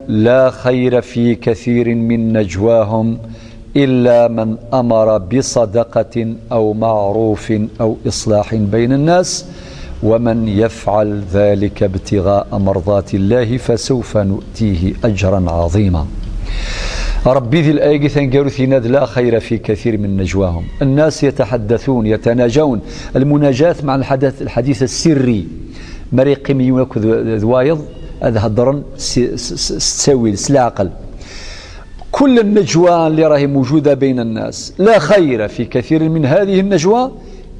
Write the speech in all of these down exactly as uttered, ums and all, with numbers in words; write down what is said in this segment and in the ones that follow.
لا خير في كثير من نجواهم إلا من أمر بصدقة أو معروف أو إصلاح بين الناس، ومن يفعل ذلك ابتغاء مرضات الله فسوف نؤتيه أجرا عظيما. ربي ذي الآية ثنقرثنا: لا خير في كثير من نجواهم. الناس يتحدثون، يتناجون. المناجاة مع الحدث، الحديث السري. مريقي ميونك ذوايض، هذا هدرن ستاويل سلاقل. كل النجوى اللي راهي موجودة بين الناس، لا خير في كثير من هذه النجوى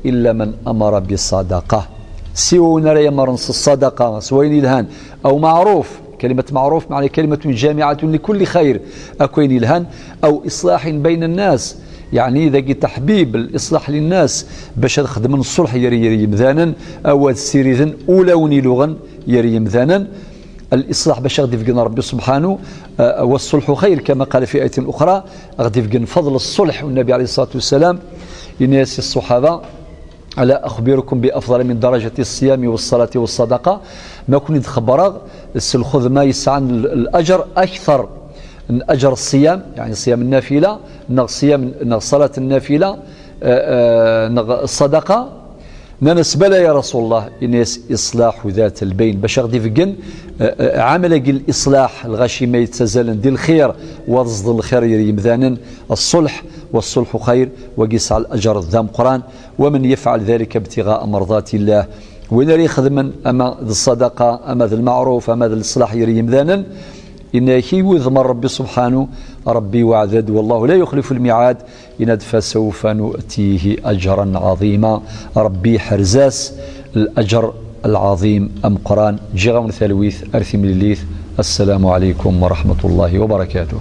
إلا من أمر بالصدقة. سوى نرى يمرن الصدقة، سوين الهان، أو معروف. كلمة معروف معنى كلمة جامعة لكل خير، أكوين الهان، أو إصلاح بين الناس. يعني إذا قلت تحبيب الإصلاح للناس، باش هذا خدم الصلح يري يري يمذانا، أو السيريذن أولوني لغن يري يمذانا. الإصلاح باش غادي يفقنا ربي سبحانه، آه، والصلح خير كما قال في آية أخرى. غادي يفقن فضل الصلح، والنبي عليه الصلاة والسلام يناسي الصحابة: ألا أخبركم بأفضل من درجة الصيام والصلاة والصدقة؟ ما كنت خبرغ الخدمة يسعى الأجر أكثر من أجر الصيام، يعني صيام النافلة، نغ صيام، نغ صلاة النافلة، آه، آه، نغ الصدقة. ننس بلى يا رسول الله، إنس إصلاح ذات البين. باش غادي فقن، آه، آه، عمل الإصلاح الغاشي ما يتزالن دي الخير، ورزق الخير يريم ذانن الصلح، والصلح خير، وقيس على الأجر الذام قران. ومن يفعل ذلك ابتغاء مرضات الله، وين راه يخدمن أما ذي الصدقة، أما ذي المعروف، أما ذي الإصلاح يريم ذانن، إن يكيوذ من ربي سبحانه، ربي وعدد، والله لا يخلف الميعاد. إن فسوف نؤتيه أجرا عظيما. ربي حرزاس الأجر العظيم أمقران. جيغاون ثالويث أرثي مليليث. السلام عليكم ورحمة الله وبركاته.